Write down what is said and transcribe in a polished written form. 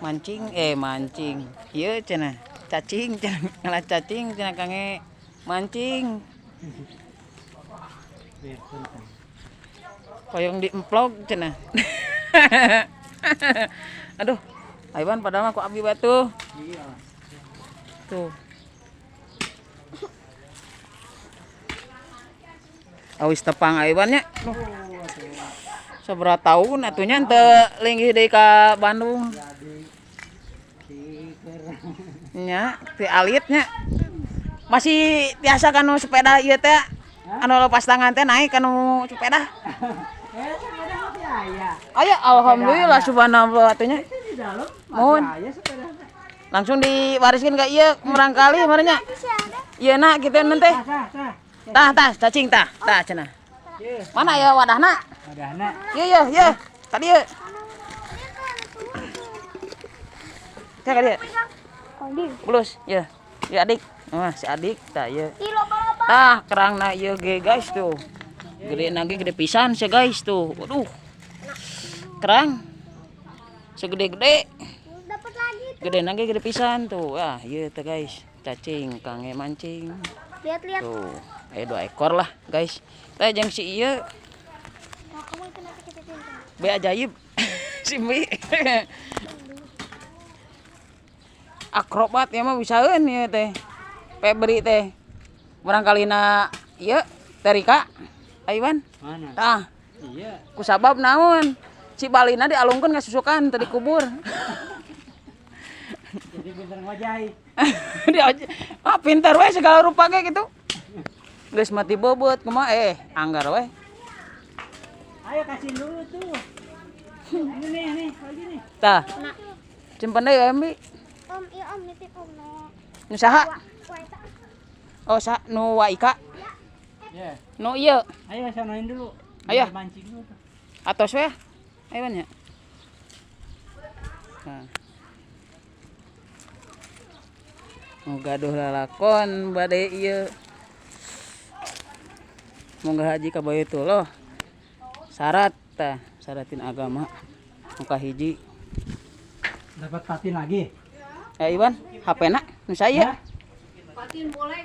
Mancing mancing. Ieu cenah cacing cenah ngalah cacing cenah kange mancing. Koyong diemplog cenah. Aduh, Aiwan padahal mah ku abi batu. Iya. Tuh. Awis tepang Aiwan nya. Sabaraha tahun atunya teu linggih deui ka Bandung. Nya, ti alitnya. Masih biasa kanu sepeda ieu teh. Anu lepas tangan teh naik kanu sepeda. Sepeda masih aya. Aya alhamdulillah subhanallah atunya. Di dalam Mohon. masih aya sepeda. Langsung diwariskeun ka ieu murangkali marenya. Ieu na kitu teh. Tah, tah. Tah tah cacing tah, tah cenah. Mana ya wadahna? Wadahna. Ieu ieu ieu. Tadi ieu. Teh ka dieu. Bulus, ieu. Ieu adik. Wah, si adik tah ieu. Tah kerangna ieu ge guys tuh. Gede nage gede pisan sih guys tuh. Waduh. Kerang. Segede-gede. Dapat lagi. Gede nage gede pisan tuh. Wah, ieu teh guys. Cacing kange mancing. Lihat-lihat. Tuh, ayo 2 ekor lah guys. Teh jeung si ieu. Kamu itu nanti kita tinta. Be ajaib. Si Mi. Akrobat ya mah bisaeun ieu teh. Febri teh. Barangkalina ieu Terika. Aiwan. Mana? Tah, Iya. kusabab naon? Si balina dialungkeun ka susukan teu dikubur. Jadi pinter ngojai. Ah pinter we segala rupa ge gitu. Geus mati bobot kumaha anggar we. Ayo kasih dulu tuh. Ini nih, nih, lagi nih. Tah. Simpen deui Embi. Om, iya om nitip om no. Nu saha? Wa eta. Oh, sa nu Waika. Ya. Nu ieu. Ayo sonoin dulu. Ayo. Mancing dulu tuh. Atos we. Ayo nya. Nah. Nu gaduh lalakon bade ieu. Munggah haji ka Baitullah. Syarat tah, syaratin agama. Muka hiji. Dapat patin lagi. Ya Iwan, HP na nu saya. Patin boleh.